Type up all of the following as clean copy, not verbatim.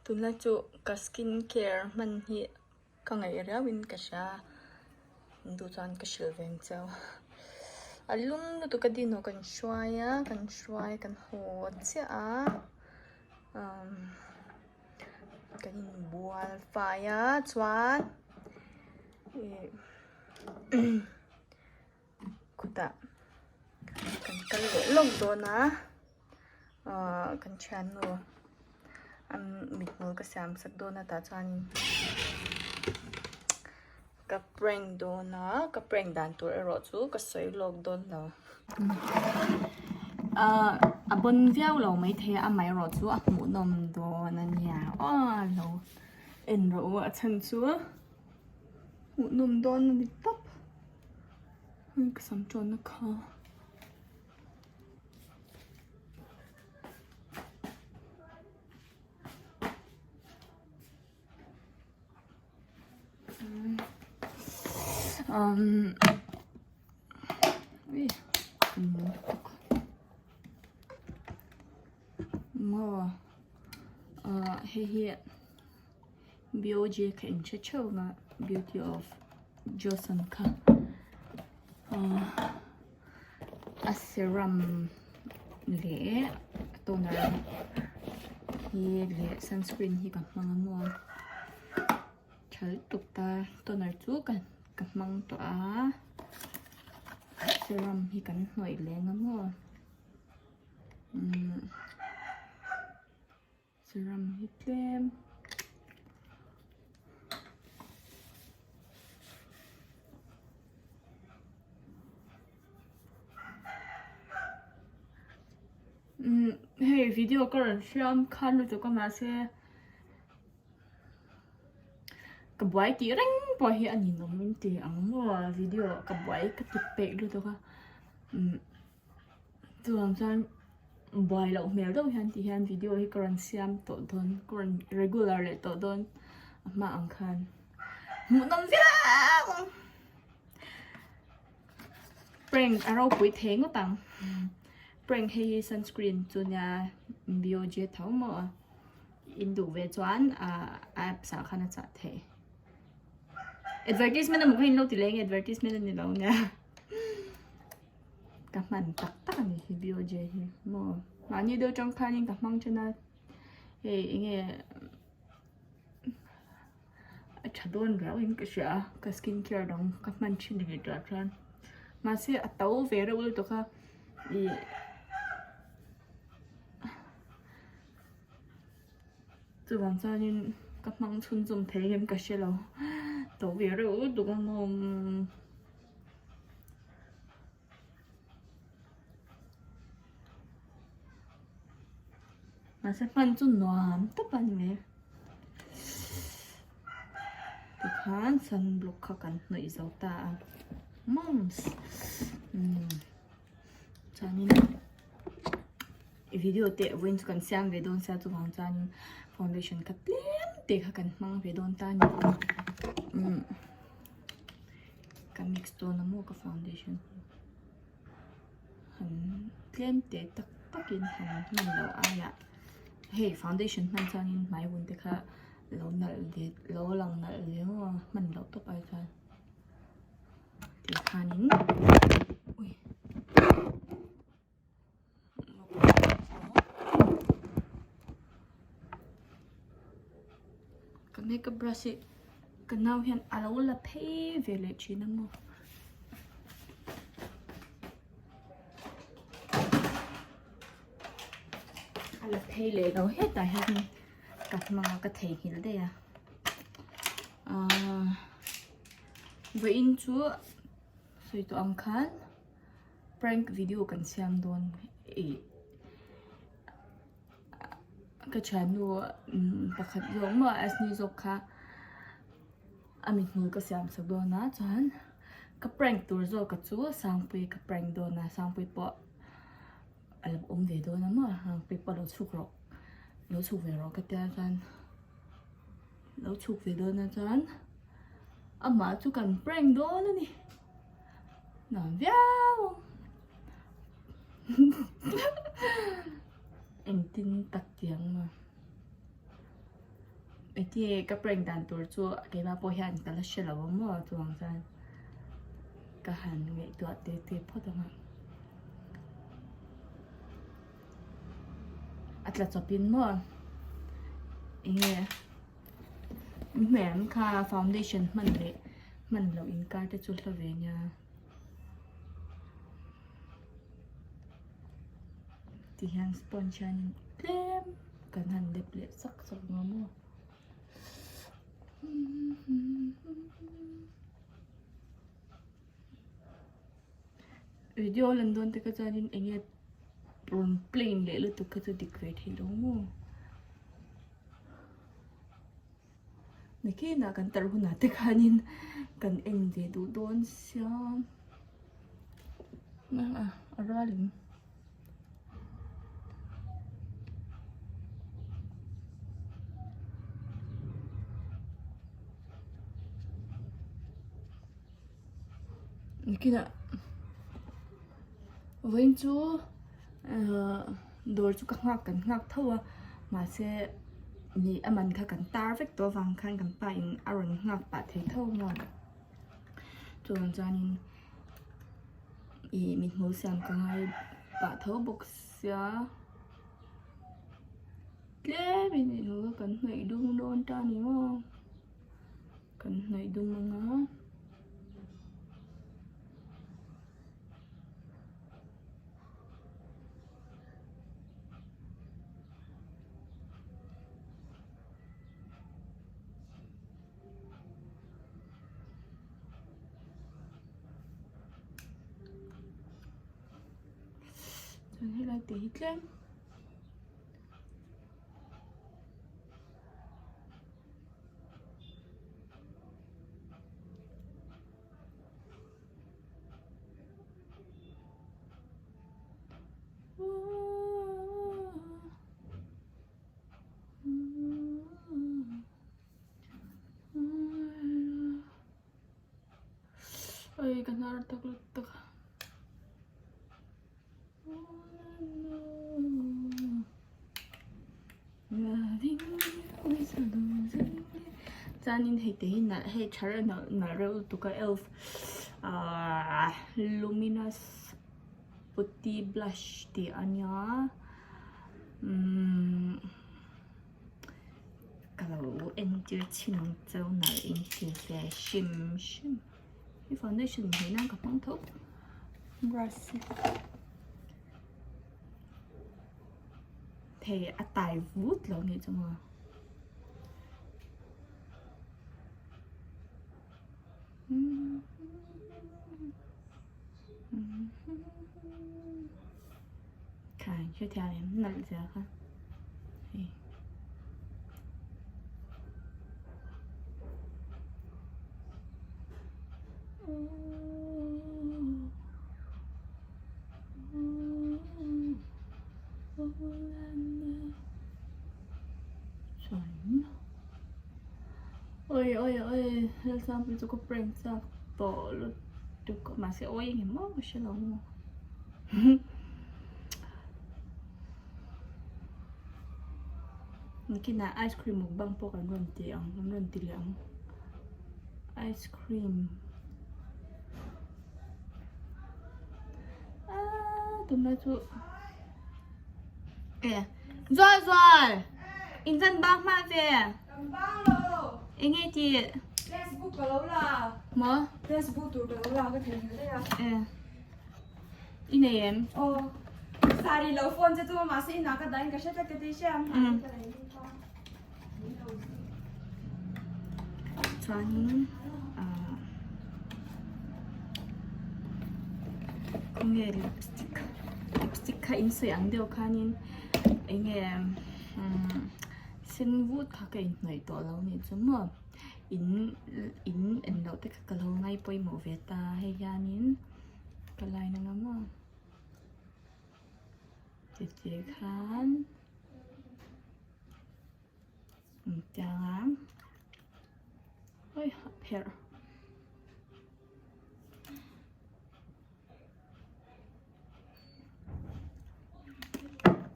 Tunlai chu ka skin care hman hi ka ngaih riau in ka hria duh chuan ka hrilh ve ang cheu a lum lutuk a dino kan hruai a kan hruai kan haw chiah a umm kan inbual fai a chuan ih khutah kan kal leh lawk dawn a ahh kan thiannu an mithmul ka siam sak dawn a tah chuanin ka prank dawn a ka prank dan tur erawh chu ka sawi lawk dawn lo ahh a bawn viau lo maithei a amaherawh chu a hmuhnawm dawn a nia aw lo en rawh u a chhan chu hmuhnawm dawn a ni tawp. Hei ka sam tawnna kha. Um, ui, maw, uh, hei hi BOJ kha in hre theuh ang a beauty of Joseon kha ahh a serum leh toner hi leh sunscreen hi ka hmang a maw tha lutuk ta toner chu ka ka hmang tawh a serum hi kan hnawih leng a maw umm. Serum hi tlem umm hei video ka rawn hriam khan lutuk a mahse ka buai tih reng pawh hi a ninawm in ti ang maw video ka buai ka ti peih lutuk a umm. Chuvang chuan buai loh hmel deuh hian ti hian video hi ka rawn siam tawh dawn ka rawn regular leh tawh dawn a hma ang khan hmuhnawm viau ang prank a ropui thei ngawt ang prank hei hi sunscreen chu nia BOJ tho maw in duh ve chuan ah apps ah khan a chah theih advertisement emaw kha in lo ti leh nge advertisement a ni lo nia. Ka hman tak tak a ni hi BOJ hi maw mahni deuh tang khanin ka hmang then a hei enge a tha dawn riau in ka hria a ka skin care dang ka hman thin ve tah chuan mahse a to ve reuh lutuk a ih chuvang chuanin ka hmang chhunzawm thei em ka hre lo to ve reuh lutuk a maw. Mahse hman chu nuam tawp a ni mai tikhan sunblock kha kan hnawih zo ta a mums umm chuanin video te vawiin chu kan siam ve dawn sia chuvang chuanin foundation kha tlem te kha kan hmang ve dawn ta a ni umm. Ka mix dawn a maw ka foundation hi han tlem teh tak takin han hman loh aiah hei foundation hman chuanin hmai vun te kha lo nalh ve lo lang nalh ve maw a hman loh tawp ai chuan tih khanin ui. Ka makeup brush hi ka nau hian a lo la phei ve leh thin a maw. A la phei leh lo hetah hian ka hmang a ka theihnghilh daih a ahh vawiin chu sawi tawh ang khan. Prank video kan siam dawn ih ka thiannu pakhat zawk maw Asni zawk kha a mithmul ka siam sak dawn a chuan ka prank tur zawk a chu Sangpuii ka prank dawn a Sangpuii pawh a lo awm ve dawn a maw Sangpuii pawh lo chhuk rawh lo chhuk ve rawh ka tia chuan lo chhuk ve dawn a chuan amah chu kan prank dawn a ni. Nuam viau engtin tak tiang maw. Enge ka prank dan tur chu keimah pawh hian ka la hre lo a maw chuvang chuan ka han ngaihtuah te te phawt ang a. A tla chawp in maw enge hmel kha foundation hman leh hman loh inkar te chu hla ve nia. Ti hian sponge hianin tlem kan han dep leh sak sak ang a maw. Video lan dawn te kha chuanin eng nge rawn plain leh lutuk kha chu dik ve thei lo maw. Nakinah kan tarh hunah te khanin kan en ve duh dawn sia a rual in nakinah vawiin chu ahh dawr chu ka nghak kan nghak tho a mahse ni a man kha kan tar vek tawh avang khan kan pa in a rawn nghak pah thei tho a chuvang chuanin ih mithmul siam ka ngai pah tho bawk sia tlem in mithmul kha kan hnawih dum dawn ta a ni maw. Kan hnawih dum ang a. Chuan helai te hi tlem. Oi ka hnar tak lutuk a. Chuanin hei te hi nalh hei tha reuh nalh nalh reuh lutuk a elf ahh luminous putty blush tih a nia umm ka lo entir chhin ang cheu nalh in ti ve hrim hrim. Hei foundation hmeh nan ka hmang tho brush hi thei a tai vut lo nih chu maw. Khai hrethiam em nalh zia kha hei. Oi oi oi Lalsangpuii chu ka prank chak tawh lutuk mahse oi engemaw ka hre lo maw. Nakinah ice cream mukbang pawh kan rawn ti ang kan rawn ti leh ang ice cream aaa tunlai chu e zual zual in zan bang hma ve eng nge tih Facebook ka lo la maw Facebook tur ka lo la ka theihnghilh daih a e. I nei em? Aw. Sari lo phone che chu mahse inah ka dahin ka hre tlat ka ti hria. Mm. Chuanin ah khawnge lipstick lipstick kha in sawi ang deuh khanin enge umm sen vut kha ka inhnawih tawh lo nih chu maw in in en loh te kha ka lo ngai pawimawh ve ta hei hianin. Ka line anga maw titi khan tiang a oi a pherh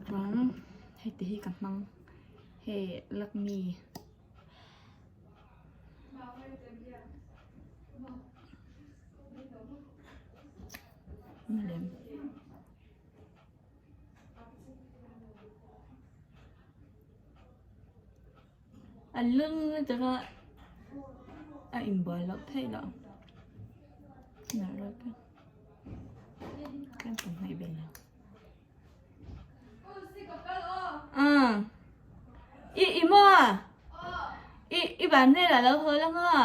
chuan heti hi ka hmang hei lakmi. lem. A lung lutuk a a inbual loh theih loh tlem kan hnaih ve lo i i maw i i ban vel ah lo haw la maw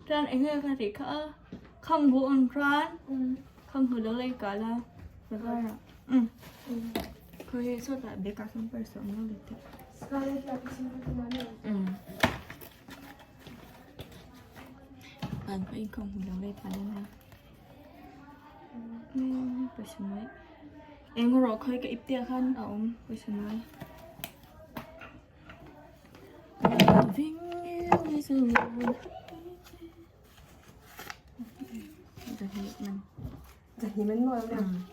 chuan eng nge ka tih kha a khang bu awm chuan khang hu lo la i kah la bazar ah khawi sawtah bag ah sawn purse a awm lo leh teh ban pawh in khang hu lo la i kah dawn nia pawisa nawi eng rawh khawi ka ip te ah khan a awm pawisa nawi.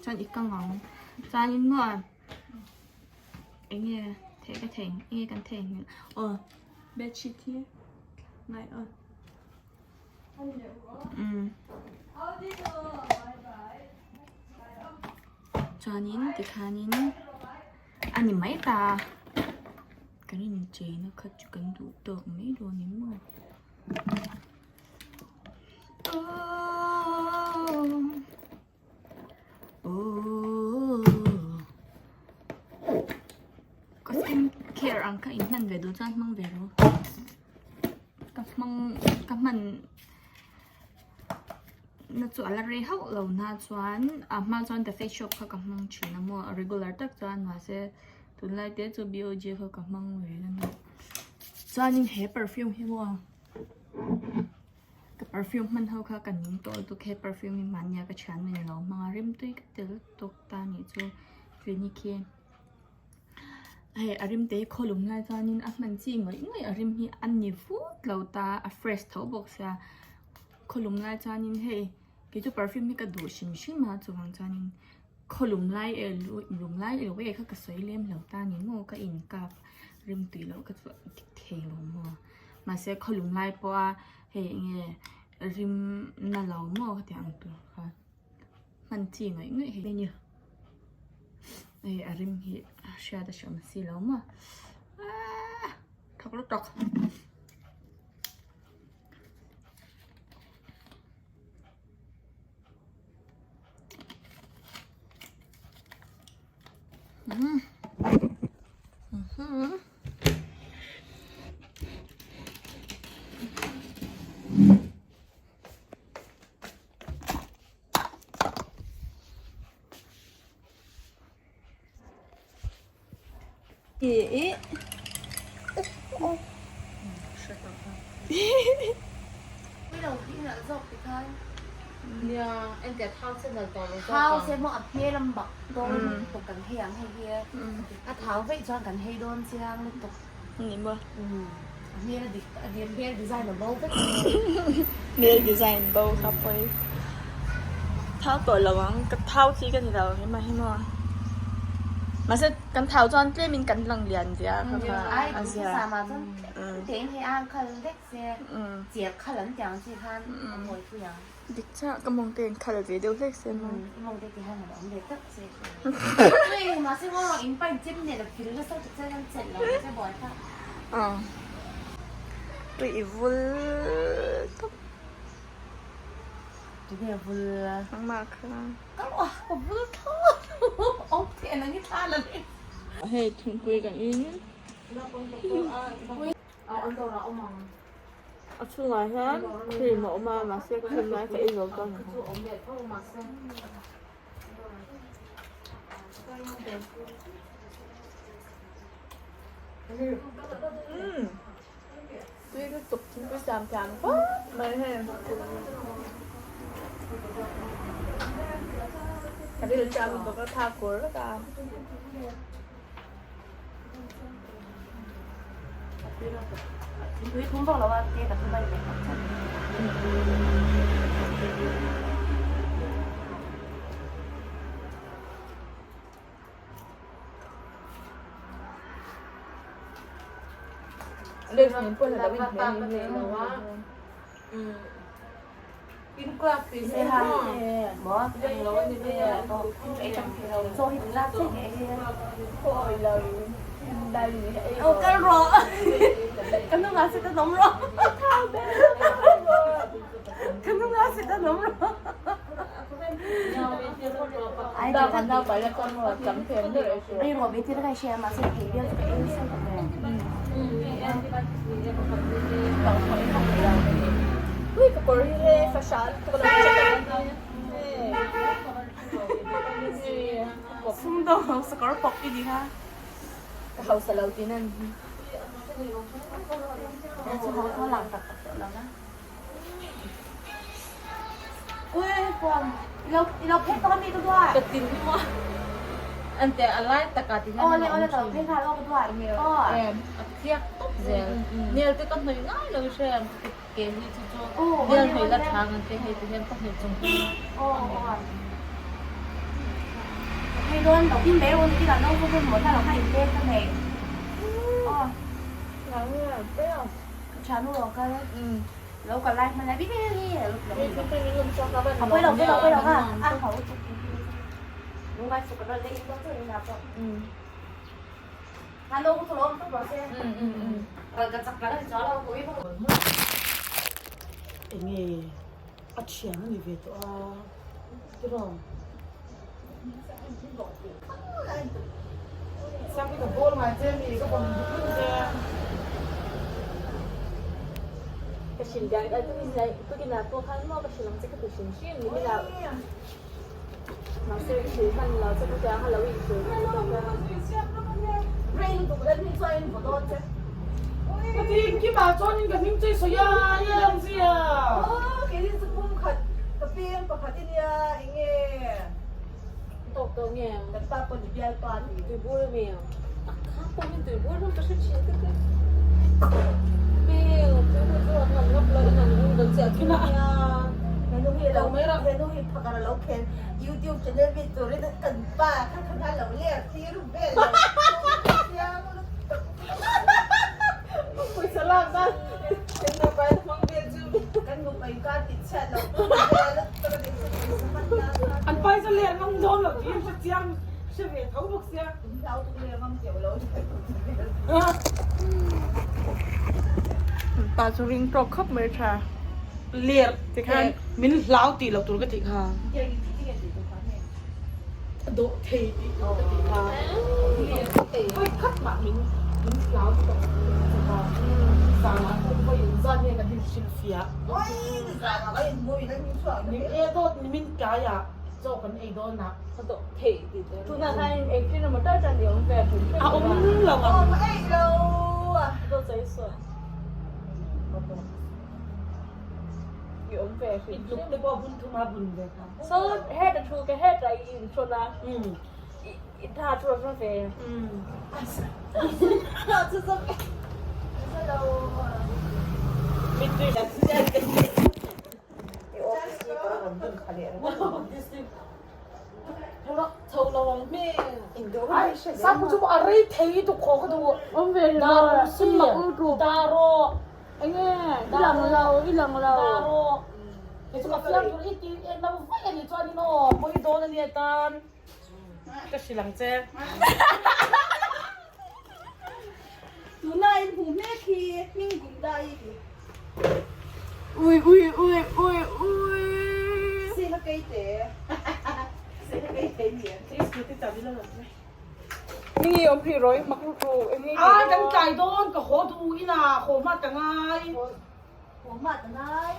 Chuan i kang ang chuanin maw eng nge theih ka thei eng nge kan thei ang aw bedsheet hi ngai aw chuanin tikhanin. A ni mai ta kan incheina kha chu kan duh tawk mai dawn em maw aww ka skin care ang kha in hman ve duh chuan hmang ve rawh ka hmang ka hman. Na chu a la rei hauh lo na chuan a hma chuan the face shop kha ka hmang thin a maw a regular tak chuan mahse tunlai te chu B O G kha ka hmang ve a ni chuanin he perfume hi maw ka perfume hman ho kha ka ning tawh lutuk he perfume hi mahnia ka thian min alo hmang a rimtui ka tel tawk ta nih chu clinic hi hei a rim te hi khawlum lai chuanin a hman chi ngawih ngawih a rim hi a ni vut lo ta a fresh tho bawk sia khawlum lai chuanin hei kei chu perfume hi ka duh hrim hrim a chuvang chuanin khawlum lai eh lum lai elo eh kha ka sawi lem lo ta ni maw ka in kap rim tui loh ka chu dik thei lo maw mahse khawlum lai pawha hei enge rim na lo maw ka tih ang tur kha. Hman chi ngaih ngaih hi ni hei a rim hi a hriat a hriat si lo maw aaa thawk lutuk. Nail design bo kha pawi thau tawh lo ang ka thau chi ka ni lo hema hi maw mahse kan thau chuan tlem in kan lang lian zia kha kha a zia dik chiah ka mawng te in khal ve deuh hlek se maw Ui i vul tawp. Nangmah kha. Hei thingpui kan in. A chhungah hian cream a awm a mahse cream lai ka ei zo ta lo. Tui lutuk thingpui siam thiam khawp mai hei. Ka ril chiah lutuk a thak kur vek a. Enge a thian a ni ve tawh a tiraw Siamte ka bawl ngai che mi ka bawm duh duh che. Ka hrilh dan ka tukin ah pawh khan maw ka hrilh ang che ka ti hrim hrim ni min ah Mahse i hrilh hman lo che chutiang a lo inhrilh hman tawk a. Ka ti engkim ah chuanin ka hming chu i sawi a i ang zia. YouTube channel mi turin kan pa kha kha kha lo ler tir vel lo chiang lutuk pawisa lak nan kan mobile hmang vel chu kan mobile ka ti chhiat lo vel lutuk a ni chu pawisa hman nan An paisa ler ngam dawn lo tih hre chiang hre ve tho bawk sia. Hlau tuk ler ngam teuh lo. Pa chu ring tawk khawp mai tha. Ler tikhan min hlau tih loh tur ka tih kha. Dawh thei tih tur ka tih kha. Hawi khat mah min min hlau tih loh tur ka tih kha. Zan ah pawh vawi in zan hian kan inhrilh fiah. Min e dawt ni min tlai ah chaw kan ei dawn ah. Tunah khan engtin emaw tal tan i awm ve a hrim hrim. A awm lo ang. I awm ve hrim I tluk te pawh bun thum a bun ve kha. So heta thu ka heta i inchhawn a, i tha thu a hre ve. Sapu chu a rei thei tuk khaw ka duh. Awm ve Daro si. Daro. Enge i lang lo i lang lo. Daro. Hei chu ka fiam tur i ti en lo vaih a nih chuan in aw pawi dawn a nia tan. Ka hrilh ang che. Tuna in hmuh hmek hi hming gum da i ti. Ui ui ui ui ui. Sela keite. Sela keite ni. Ni awm phei rawi mak ru ru eng nge Ai kan tlai dawn ka haw duh ina haw hma ta ngai. Haw hma ta ngai.